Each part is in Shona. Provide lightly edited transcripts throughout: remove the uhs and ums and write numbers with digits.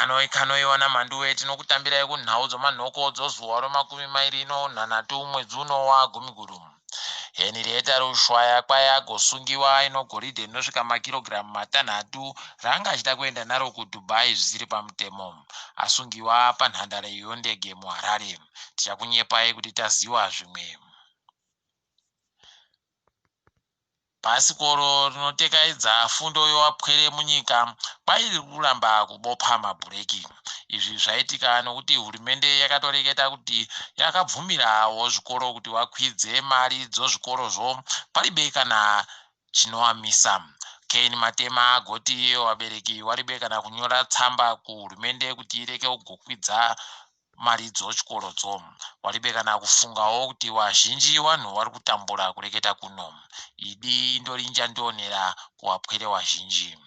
Ikanoi kanoi wana Mhanduwe, tinokutambirai kunhau dzomanhoko dzozuva romakumi mairi nonhanhatu mwedzi uno waGumiguru. Henrietta Rushwaya kwai agosungiwa aino goridhe rinosvika makirogiramu matanhatu raanga achida kuenda naro kuDubai zvisiri pamutemo. Asungiwa panhandare yondege muHarare. Tichakunyepai kuti taziwa zvimwe. Bhasikoro rinotekaidza fundo yowapwere munyika kwai riri kuramba kubopa mabhureki. Izvi zvaitika nokuti hurumende yakatoreketa kuti yakabvumirawo zvikoro kuti wakwidze mari dzozvikorozvo paribe kana chinowamisa. Cain Matema agoti wabereki waribe kana kunyora tsamba kuhurumende kuti ireke kugokwidza mari dzochikoro dzo. Waribe kana kufungawo kuti wazhinji wanhu wari kutambura kureketa kuno. Idi indorinja ndionera kuwapwere wazhinji.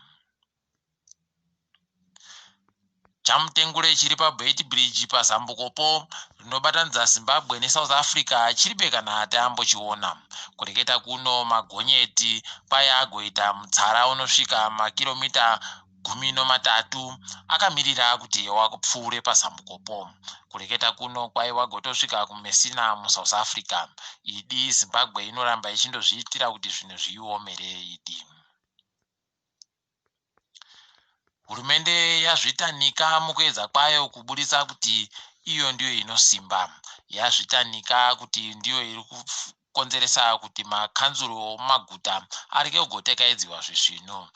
Chamutengure chiri paBeitbridge pazambuko po rinobatanidza Zimbabwe neSouth Africa chiribe kana tambochiona. Kureketa kuno magonyeti kwai agoita mutsara unosvika makiromita 13 akamirira kuti wapfuure pazambukopo. Kureketa kuno kwai wagotosvika kuMessina muSouth Africa. Idi Zimbabwe inoramba ichindozviitira kuti zvinhu zviiomere idi. Hurumende yazvitanika mukuedza kwayo kuburitsa kuti iyo ndiyo inosimba. Yazvitanika kuti ndiyo iri kukonzeresa kuti makanzuru omumaguta arege kugotekaidziwa zvisvinu.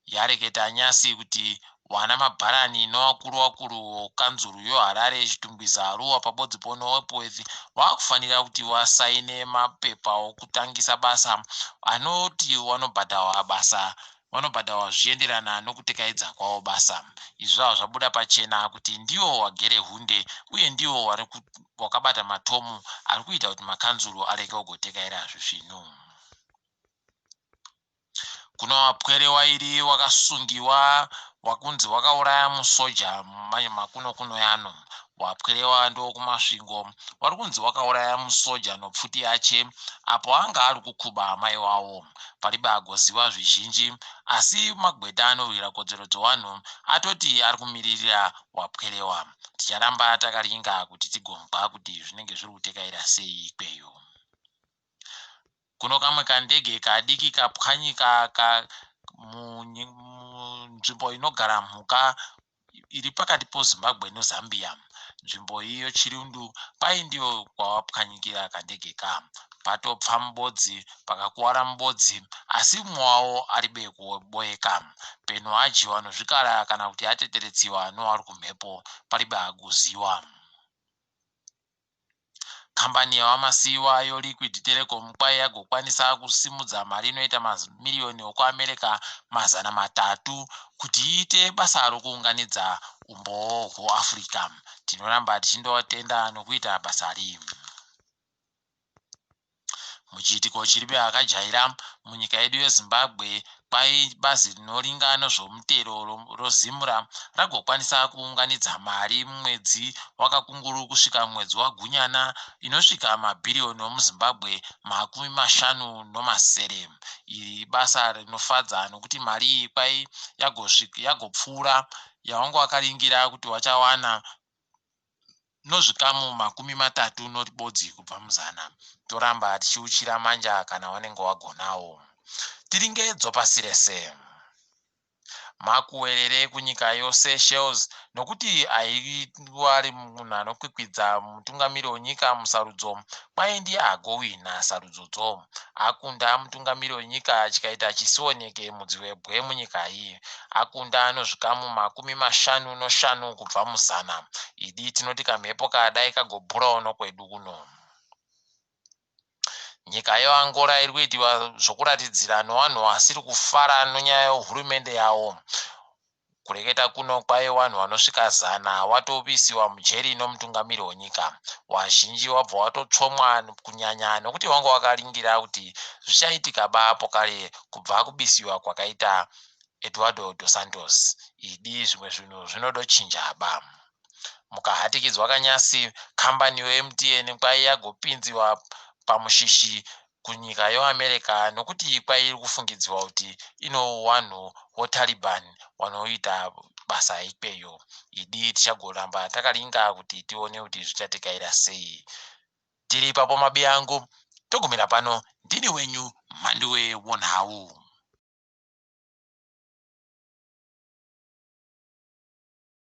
Yareketa nyasi kuti wana mabharani nowakuru wakuru wokanzuru yoHarare, Chitungwiza, Ruwa pabodzi pono Epworth wakufanira kuti wasaine mapepa okutangisa basa anoti wanobhadhawa basa vanobhadharwa zvichienderana nokutekaidza kwavo basa. Izvi zvabva zvabuda pachena kuti ndivo wagere hunde uye ndivo wakabata matomu ari kuita kuti makanzuru arege kugotekaira zvisvinu. Kuno wapwere wairi wakasungiwa wakunzi wakauraya musoja makuno kuno yano. Wapwerewa ndokuMasvingo wari kunzi wakauraya musoja nopfuti yache apo anga ari kukuba amai wawo. Paribe agoziwa zvizhinji asi magweta anorwira kodzero dzowanhu atoti ari kumiririra wapwerewa. Ticharamba takaringa kuti tigonzwa kuti zvinenge zviri kutekaira sei ikweyo. Kuno kamwe kandege kadiki kapwanyika ka munzvimbo inogara mhuka iri pakati poZimbabwe neZambia. Nzvimbo iyi yeChirundu kwai ndiyo kwawapwanyikira kandege ka. Patopfa mubodzi pakakuwara mubodzi asi mumwe wavo aribe kuboeka. Peno adyiwa nozvikara kana kuti ateteretsiwa nowari kumhepo paribe aguziwa. Kambani yaVaMasiyiwa yeLiquid Telecom kwai yagokwanisa kusimudza mari inoita mamiriyoni okuAmerica 300 kuti iite basa rokuunganidza umbowo hweAfrica. Tinoramba tichindovatenda nokuita basa ri. Muchiitiko chiribe akajaira munyika yedu yeZimbabwe kwai bazi rinoringa nezvomutero roZimra ragokwanisa kuunganidza mari mumwedzi waKakunguru kusvika mumwedzi waGunyana inosvika mabhiriyoni omuZimbabwe 57. Iri ibasa rinofadza nokuti mari iyi kwai yagopfuura yawanga wakaringira kuti wachawana nozvikamu 31 kubva muzana. Toramba tichiuchira manja kana wanenge wagonawo. Tiringe dzopasi rese. Makuwerere kunyika yose Shells nokuti aiwa ari munhu anokwikwidza mutungamiri wenyika musarudzo kwai ndiye agowina sarudzodzo. Akunda mutungamiri wenyika chikaita chisioneke mudzi webwe munyika iyi. Akunda nozvikamu 55 kubva muzana. Idi tinoti kamhepo kadai kagobhurawo nokwedu kuno. Nyika yeAngola iri kuitiwa zvokuratidzira nowanhu wasiri kufara nonyaya yehurumende yawo. Kureketa kuno kwaive wanhu wanosvika zana watopisiwa mujeri nomutungamiri wenyika. Wazhinji wabva watotsvomwa kunyanya nokuti wanga wakaringira kuti zvichaitika ba pokare kubva kubisiwa kwakaita Eduardo dos Santos. Idi zvimwe zvinhu zvinodochinja ba. Mukahatikidzwa kanyasi, kambani yoMTN kwai yagopinziwa pamushishi kunyika yoAmerica nokuti kwai iri kufungidzirwa kuti ino wanhu woTaliban wanoita basa ikweyo. Idi tichagoramba takaringa kuti tione kuti zvichatikaira sei. Tiri ipapo mabiyangu, togumira pano. Ndini wenyu Mhanduwe Wonhau.